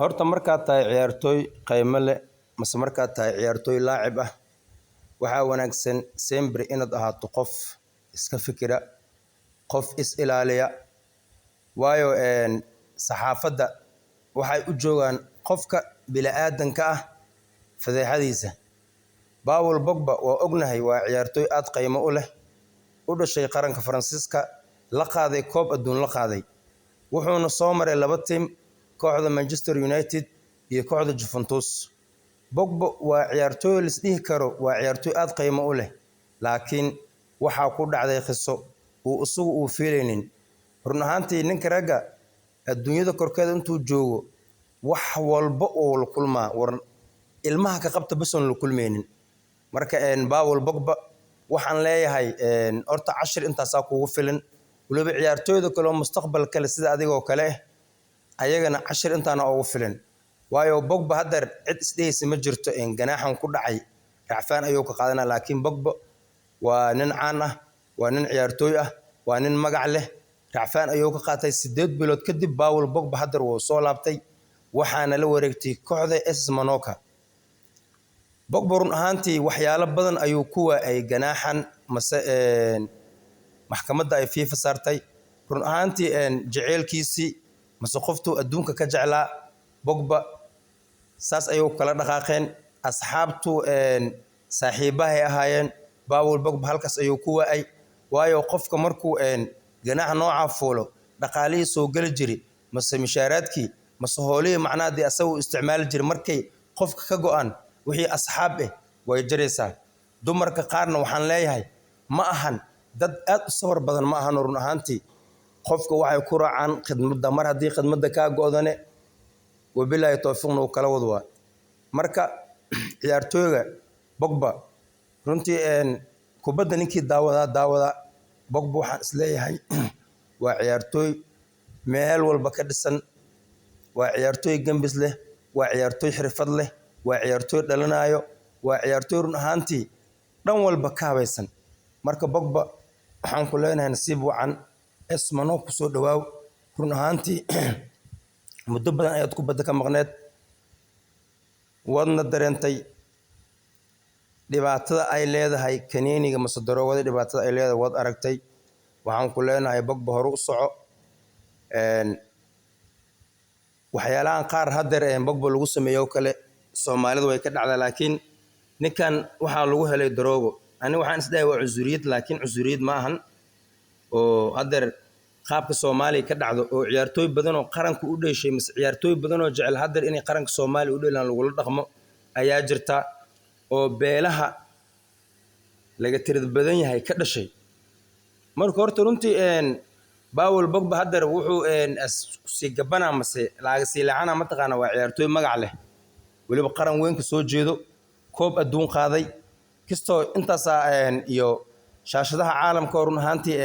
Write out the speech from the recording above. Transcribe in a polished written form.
Horta markaad tahay ciyaartooy qiimo leh mase markaad tahay ciyaartooy laacib ah, waxaa wanaagsan sempre inaad ahaato qof iska fikira, qof is ilaaliya, waayo saxaafadda waxay u joogaan qofka bini'aadanka ah fadeexadiisa. Paul Pogba waa ognahay, waa ciyaartooy aad qiimo u leh, u dhashay qaranka Faransiiska, la qaaday koob adduun la qaaday, wuxuuna soo maray laba tiim, kooxda Manchester United iyo kooxda Juventus. Pogba waa ciyaartooy la isdhihi karo waa ciyaartooy aad qiimo u leh, laakiin waxaa ku dhacday qiso uu isagu uu fiilaynin. Run ahaantii, ninka ragga adduunyada korkeeda intuu joogo wax walba uu la kulmaa, war ilmaha ka qabta basoon la kulmaynin. Marka Paul Pogba waxaan leeyahay, horta cashir intaasaa kugu filan. Weliba ciyaartooyda kale oo mustaqbal kale sida adigoo kale ah, ayagana cashir intaana ugu filan, waayo Pogba haddeer cid isdhehaysa ma jirto ganaaxan ku dhacay racfaan ayuu ka qaadanaa. Laakiin Pogba waa nin caan ah, waa nin ciyaartooy ah, waa nin magac leh. Racfaan ayuu ka qaatay 8 bilood kadib. Paul Pogba haddeer wuu soo laabtay, waxaana la wareegtay kooxda AS Monaco. Pogba run ahaantii waxyaalo badan ayuu ku waayay ganaaxan mase maxkamadda ay FIFA saartay. Run ahaantii, jaceylkiisii mase qoftuu adduunka ka jeclaa Pogba saas ayuu kala dhaqaaqeen. Asxaabtu saaxiibahay ahaayeen, Paul Pogba halkaas ayuu ku waayay, waayo qofka markuu ganaax noocaa fuulo, dhaqaalihii soo geli jiri mase mishaaraadkii mase hoolihii macnaha dee asaga uu isticmaali jiray markay qofka ka go'aan, wixii asxaab ah way jaraysaa. Dumarka qaarna waxaan leeyahay ma ahan dad aad u sabar badan, ma ahan. Run ahaantii, qofka waxay ku raacaan khidmadda. Mar haddii khidmadda kaa go'dane, wabilaahi towfiiqna uu kala wad waa. Marka ciyaartooyga Pogba, runtii kubadda ninkii daawadaa daawadaa, Pogba waxaan isleeyahay waa ciyaartooy meel walba ka dhisan, waa ciyaartooy gambis leh, waa ciyaartooy xirfad leh, waa ciyaartooy dhalanayo, waa ciyaartooy run ahaantii dhan walba ka habaysan. Marka Pogba waxaan ku leenahay nasiib wacan, AS Monaco kusoo dhawaaw. Run ahaantii, muddo badan ayaad kubadda ka maqneed, waadna dareentay dhibaatada ay leedahay kaniiniga mase daroogada, dhibaatada ay leedahay waad aragtay. Waxaan ku leenahay, Pogba, hore u soco. Waxyaalahan qaar haddeer Pogba lagu sameeyo kale Soomaalida way ka dhacdaa, laakiin ninkan waxaa lagu helay daroogo. Ani waxaan isdhahay waa cusuriyad, laakiin cusuriyad ma ahan oo haddeer qaabka Soomaaliya ka dhacdo oo ciyaartooy badan oo qaranka u dheeshay mise ciyaartooy badan oo jecel haddeer inay qaranka Soomaaliya u dheelaan lagula dhaqmo ayaa jirta, oo beelaha laga tirada badan yahay ka dhashay. Marka horta runtii, Paul Pogba haddeer wuxuu sii gabanaa mase laaga sii lacana mataqaana, waa ciyaartooy magac leh, weliba qaran weyn ka soo jeedo, koob adduun qaaday, kastoo intaasaa iyo shaashadaha caalamka oo run ahaantii.